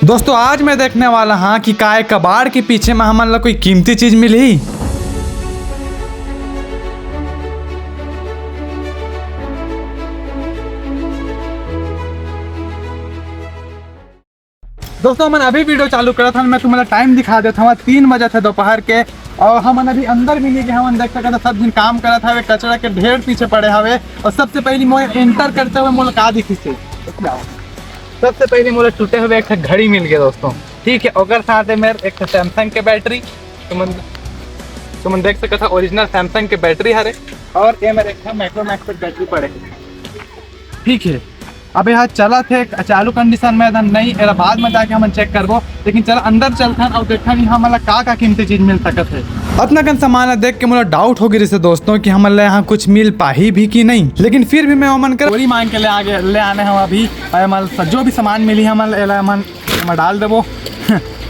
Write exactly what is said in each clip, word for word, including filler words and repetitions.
दोस्तों, आज मैं देखने वाला हाँ कि काय कबाड़ के पीछे में हमन ला कोई कीमती चीज मिलही। दोस्तों, हमन अभी वीडियो चालू करत हन। मैं तुमन ला टाइम दिखा देत हवं, तीन बजे थे दोपहर के। और हमन अभी अंदर भी नहीं गए हवन। देख सकत हव, सब झन काम करत हवे, कचरा के ढेर पीछे पड़े हवे। और सबसे पहली मोला एंटर करते हुए मोला का दिखिस हे? सबसे पहली मोला टूटे हुए एक ठो घड़ी मिल गया दोस्तों। ठीक है, ओकर साथ है मेरे एक ठो सैमसंग के बैटरी। तुमन, तुमन देख सकत हव, ओरिजिनल सैमसंग के बैटरी हरे। और ये मेरे एक ठो माइक्रोमैक्स के बैटरी पड़े हे। ठीक है, अब यहाँ चलत हे चालू कंडीशन में, नहीं, एला बाद में जाके हमन चेक करबो। लेकिन चल अंदर चलथन और देखथन यहाँ हमन ला का का कीमती चीज मिल सकत हे। अतना कन सामान ला देख के मोला डाउट हो गिस हे दोस्तों कि हमन ला यहाँ कुछ मिल पाही भी कि नहीं। लेकिन फिर भी मैं ओमन कर बोली मांग के ले आगे, ले आने हवं अभी। और हमन ला जो भी सामान मिली हमन ला, एला हमन एमा डाल देबो।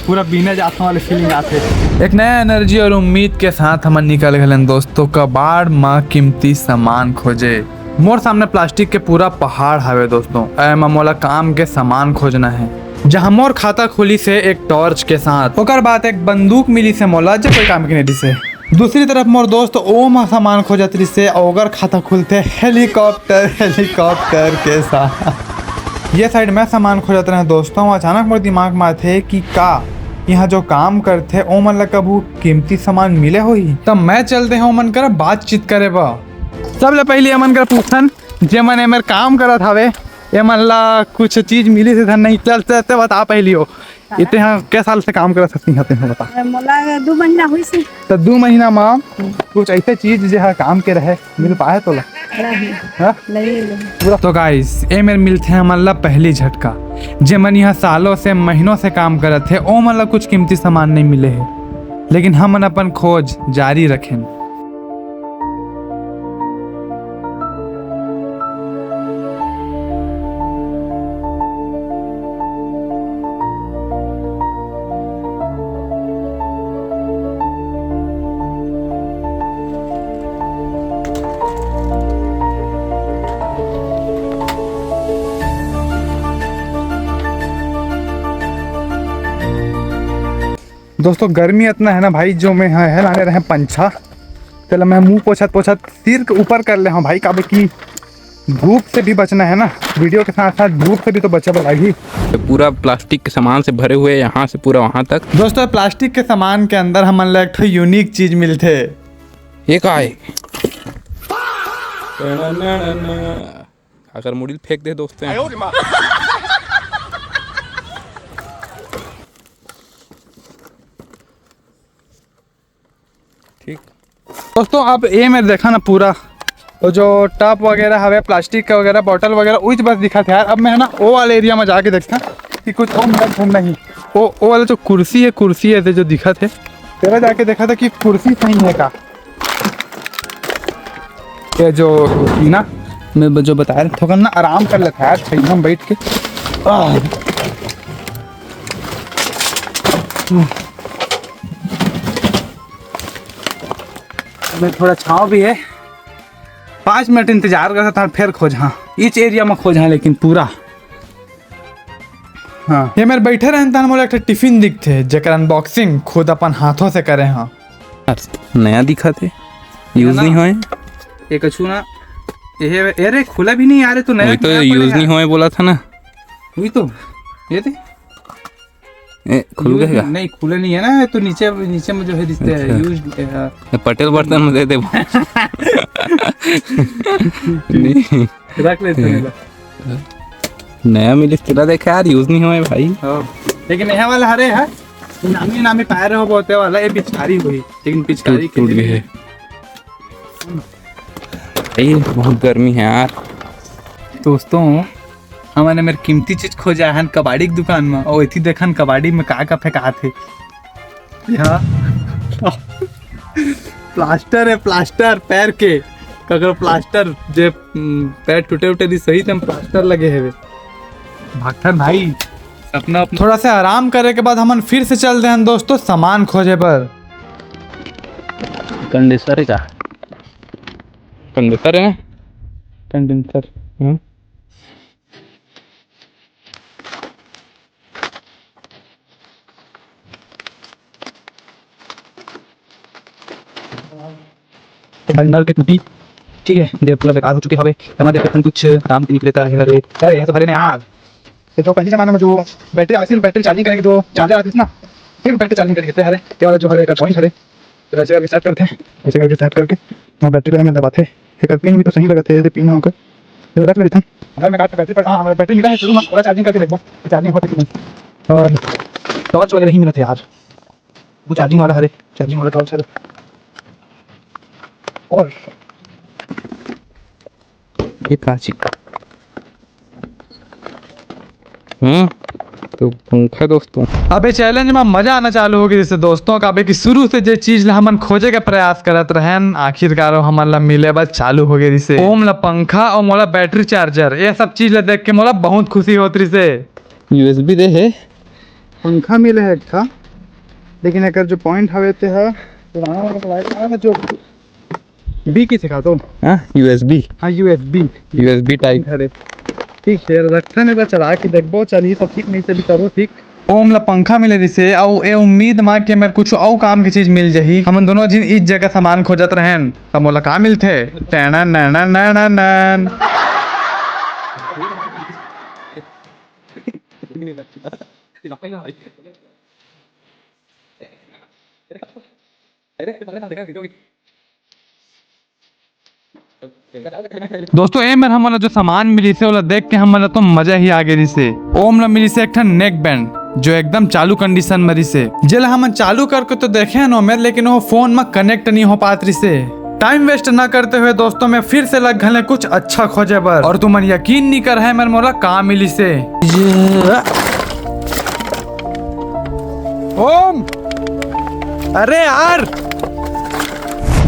पूरा बीने जात वाली फीलिंग आथे। एक नया एनर्जी और उम्मीद के साथ हमन निकल गए दोस्तों, कबाड़ म कीमती सामान खोजे। मोर सामने प्लास्टिक के पूरा पहाड़ हवे दोस्तों, एमा मोला काम के सामान खोजना है। जहाँ मोर खाता खुलिस हे एक टॉर्च के साथ, ओकर बाद एक बंदूक मिलिस हे मोला, जो कोई काम के नहीं दिस हे। दूसरी तरफ मोर दोस्त ओम ह सामान खोजत रिहिस हे, ओकर खाता खुलथे हेलीकॉप्टर, हेलीकॉप्टर के साथ। ये साइड मैं सामान खोजत रहे दोस्तों, अचानक मोर दिमाग में आथे कि का यहाँ जो काम करथे ओमन ला कभू कीमती सामान मिले होही, त मैं चल दे हूँ ओमन करा बातचीत करे बर। सबले पहले एमन करा पूछन, जेमन एमेर काम करत हवे, एमन ला कुछ चीज मिलिस हे धन नहीं? चल, चल, ते बता पहली हो। इते हाँ, के साल से काम करत हस इहाँ ते, हाँ बता। मोला दू महीना होइस हे। त दू महीना मा कुछ ऐसे चीज जे हा काम के रहे, मिल पाए तोला? नहीं। हाँ? नहीं मिले। पूरा तो गाइस, ए मेर मिलथे हमन ला पहली झटका, जेमन यहाँ सालों से, महीनों से काम करत हे, ओमन ला कुछ कीमती सामान नहीं मिले हे, लेकिन हमन अपन खोज जारी रखेन। दोस्तों, गर्मी इतना है ना भाई, जो मैं है, है लाने रहे पंछा, तेला मैं मुंह पोछत पोछत सिर के ऊपर कर ले हूँ भाई, काबर कि धूप से भी बचना है ना, वीडियो के साथ साथ धूप से भी तो बचे बर लागही। पूरा प्लास्टिक के सामान से भरे हुए, यहाँ से पूरा वहाँ तक। दोस्तों, प्लास्टिक के सामान के अंदर हमन ला एक ठो यूनिक चीज मिलथे। ये का है? अगर मुड़ी ल फेंक दे दोस्तों। ठीक। दोस्तों, अब ए मेर देखा ना पूरा, वो जो टब वगैरह हवे, प्लास्टिक का वगैरह, बॉटल वगैरह, उइच बस दिखत हे यार। अब मैं है ना, वो वाले एरिया में जाके देखता कि कुछ और मिलत हे नहीं। वो, वो वाला जो कुर्सी है, कुर्सी है जो दिखत हे, तेरा जाके देखा था कि कुर्सी सही है का। ये जो ना, मैं जो बता रहे, थोड़ा ना आराम कर लेता यार, सही हम बैठ के। आह। मैं थोड़ा छाँव भी है, पाँच मिनट इंतजार करता था, फिर खोज, हाँ, इस एरिया में खोज, हाँ, लेकिन पूरा, हाँ। ये मेर बैठे रहन तहन मोला एक ठो टिफिन दिखथे, जेकर अनबॉक्सिंग खुद अपन हाथों से करे हाँ। नया दिखत हे, यूज ना? नहीं होए। ये कछु ना, ये, ये रे खुला भी नहीं यार, ये तो नया, वही तो नया पड़े यूज यार। नहीं होए बोला था ना। वही तो, ये दे। ए, खुल यूज गए का? नहीं, खुले नहीं है ना, ये तो नीचे, नीचे में जो है दिखते हैं, अच्छा। यूज, ए, हाँ। ये पटेल बर्तन में दे दे। नहीं। रख ले इसको, हम्म। ले लो। नया मिलिस तेला देखा यार, यूज नहीं होए भाई। हाँ। लेकिन यह वाला हरे है, नामी नामी पैर हो बोलते वाला, ये पिचकारी हुई, लेकिन पिचकारी टूट, टूट खेली गई है। नहीं। भाई, बहुत गर्मी है यार। दोस्तों, हमन मेर कीमती चीज खोजा हन कबाड़ी के दुकान में, और एथी देखन कबाड़ी में का का फेंकात हे। यहाँ प्लास्टर है, प्लास्टर पैर के, ककरो प्लास्टर जे, उम, पैर टूटे उटे दी सही तम प्लास्टर लगे हेवे। भागथन भाई, अपना, अपना थोड़ा से आराम करे के बाद हमन फिर से चल दे हन दोस्तों सामान खोजे बर। कंडेंसर है का? कंडेंसर है ना? कंडेंसर। हम्म। नल के टूटी, ठीक है, दे पूरा बेकार हो चुके हवे। एमा देखत हन कुछ काम के निकले ता हे रे। अरे, ये तो भले नहीं यार, ये तो पहले जमाना में जो बैटरी आती थी, बैटरी चार्जिंग करके जो चार्जर आती थी ना, फिर बैटरी चार्जिंग करके देते हैं। अरे, ये वाला जो है, एकर पॉइंट हरे, तो ऐसे करके सेट करते हैं, ऐसे करके सेट करके, और बैटरी में दबाते हैं। एकर पिन भी तो सही लगत है, ये पिन होकर ये रख लेते हैं। अगर मैं बैटरी पर, हाँ, बैटरी मिला है शुरू में, पूरा चार्जिंग करके देखो, चार्जिंग होती कि नहीं। और टॉर्च वगैरह ही मिलते यार, वो चार्जिंग वाला हरे, चार्जिंग वाला टॉर्च हरे। और ये का चीज? हम्म, तो पंखा दोस्तों। अबे चैलेंज में मजा आना चालू हो गई रिसे दोस्तों, काबे कि शुरू से जे चीज ला हमन खोजे के प्रयास करत रहन, आखिरकार वो हमन ला मिले बर चालू हो गई रिसे। ओम ला पंखा और मोला बैटरी चार्जर, ये सब चीज ला देख के मोला बहुत खुशी होत रिसे। यूएसबी दे हे। पंखा मिले है एक ठा, लेकिन एकर जो पॉइंट हवे ते ह पुराना वाला लाइट है जो बी की सिखा दो। हाँ, यूएसबी। हाँ, यूएसबी। USB type. अरे, ठीक है, रखते नहीं बस, चला के देखबो, चलिए तो ठीक, नहीं चली करो ठीक। ओम ला पंखा मिले रिसे, अउ ए उम्मीद मा के मेर कुछ अउ काम की चीज मिल जाही। हमन दोनों जिन इस जगह सामान खोजत रहन, त मोला का मिलथे? टैनन नैनन नैनन नैन। दोस्तों, ए मेर हमन ला जो सामान मिलिस हे, ओला देख के हमन ला तो मजा ही आ गे रिसे। ओम ला मिलिस हे एक ठन नेक बैंड, जो एकदम चालू कंडीशन में रिसे। जेला हमन चालू करके तो देखे हन ओमेर, लेकिन वो फोन में कनेक्ट नहीं हो पात रिसे। टाइम वेस्ट ना करते हुए दोस्तों, मैं फिर से लग घले कुछ अच्छा खोजे बर, और तुमन यकीन नहीं कर है मेर मोला का मिलिस हे। ये ओम, अरे यार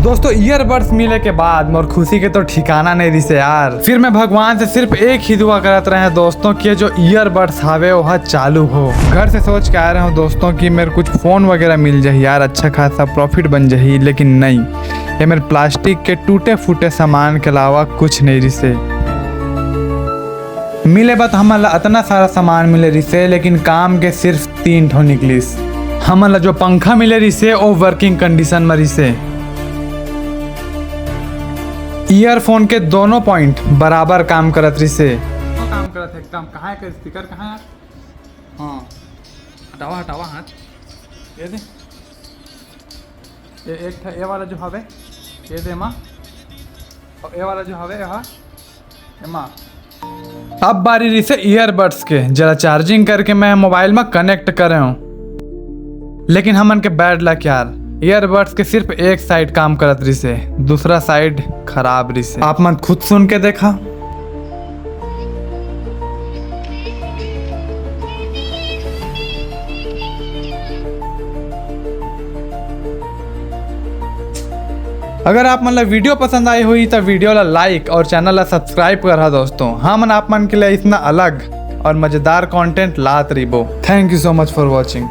दोस्तों, ईयरबड्स मिले के बाद मोर खुशी के तो ठिकाना नहीं रिसे यार। फिर मैं भगवान से सिर्फ एक ही दुआ करत रहे दोस्तों, कि जो ईयरबड्स हावे ओहा चालू हो। घर से सोच के आए रहे हूँ दोस्तों कि मेरे कुछ फोन वगैरह मिल जाही यार, अच्छा खासा प्रॉफिट बन जाही, लेकिन नहीं, ये मेरे प्लास्टिक के टूटे फूटे सामान के अलावा कुछ नहीं रिसे। मिले बर त हमन ला अतना सारा सामान मिले रिसे, लेकिन काम के सिर्फ तीन ठो निकलिस। हमन ला जो पंखा मिले रिसे, ओ वर्किंग कंडीशन म रिसे। ईयरफोन के दोनों पॉइंट बराबर काम करत रिसे। काम करत हे एकदम। कहाँ है स्पीकर, कहाँ है? हाँ, हटावा, हटावा हाथ। ये दे। ये एक ठा, ये वाला जो हवे, ये दे माँ। और ये वाला जो हवे, यहाँ, एमा। अब बारी रिसे ईयरबड्स के, जेला चार्जिंग करके मैं मोबाइल में कनेक्ट करे हूँ। लेकिन हमन के बैड लक यार, ईयरबड्स के सिर्फ एक साइड काम करत रिसे, दूसरा साइड खराब रिसे। आप मन खुद सुन के देखा। अगर आप मन ला वीडियो पसंद आई हुई तो वीडियो ला लाइक और चैनल ला सब्सक्राइब करहा दोस्तों। हमन आप मन के लिए इतना अलग और मजेदार कंटेंट लात रहिबो। Thank you so much for watching।